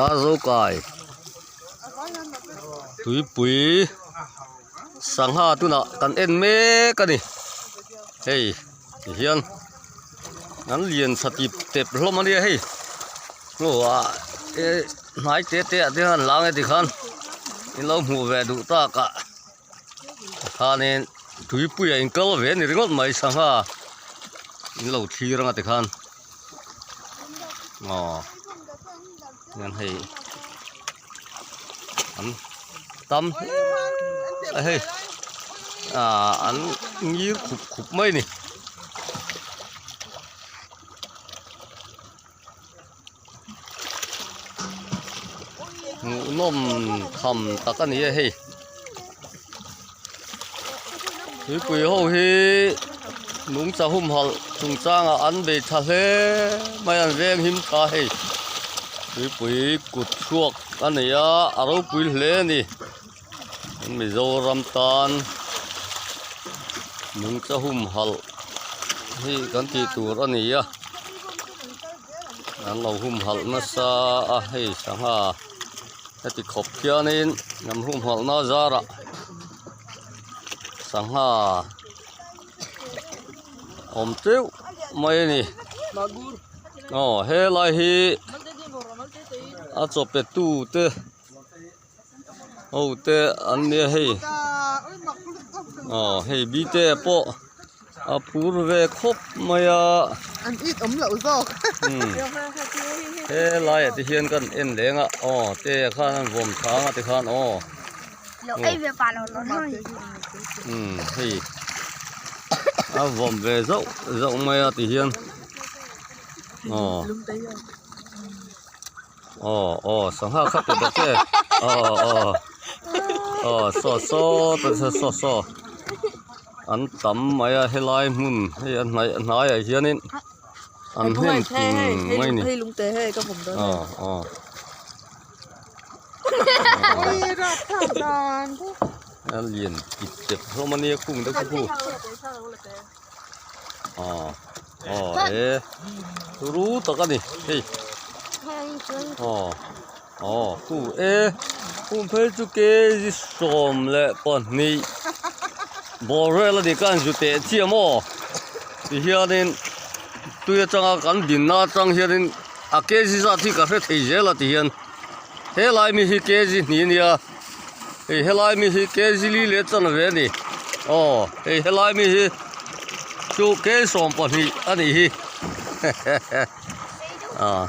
Darzokai tuipui sangha tunah kan en mek a ni hei ti hian an lian tha tip tep hlawm a nia hei hnuah eh hnai te te ah te hian an lang e tikhan in lo hmuh ve duh tak ah khanin tuipui ah in kal ve a ni ringawt mai sangha in lo thlir anga tikhan. Aw hian hei an tam hle a hei ah an ngir khup khup mai a ni. Hmuhnawm tham tak a ni a hei tuipui ho hi nungcha humhalh chungchangah an bei tha hle mai an veng him tha hei tuipui kut chhuak a nei a a ropui hle a ni Mizoram tan nungcha humhalh hi kan tih tur a ni a an lo humhalh nasa a hei sangha heti khawp khianin an humhalh na zarah sangha awm teuh mai a ni aw helai hi a chaw pe tu te. Ho te an nia hei aw hei bite pawh a phur ve khawp mai a an it awm loh zawk he laiah te hian kan en leng a aw te khan an vawm thang a ti khan aw umm hei a vawm ve zauh zauh mai a ti hian aw. Aw aw sangha kha pe ta che aw aw aw saw saw ta che saw saw an tam mai a helai hmun hei a hnaih hnaiah hianin an hnem ting mai a ni aw aw a lian kip tep hlawm a nia khung te khu aw aw e turu tak a ni hei aw aw khu e khum phei chu kg 12 bawr vel a ni khan zu teh chiam aw tihianin tui atanga kan dinna atang hianin a kg zat hi ka hre thei zel a tihian helai mi hi kg hnih a nia. Hei helai mi hi kg li leh chanve a ni aw hei helai mi hi chu kg 12 a nih hi hehehe ah.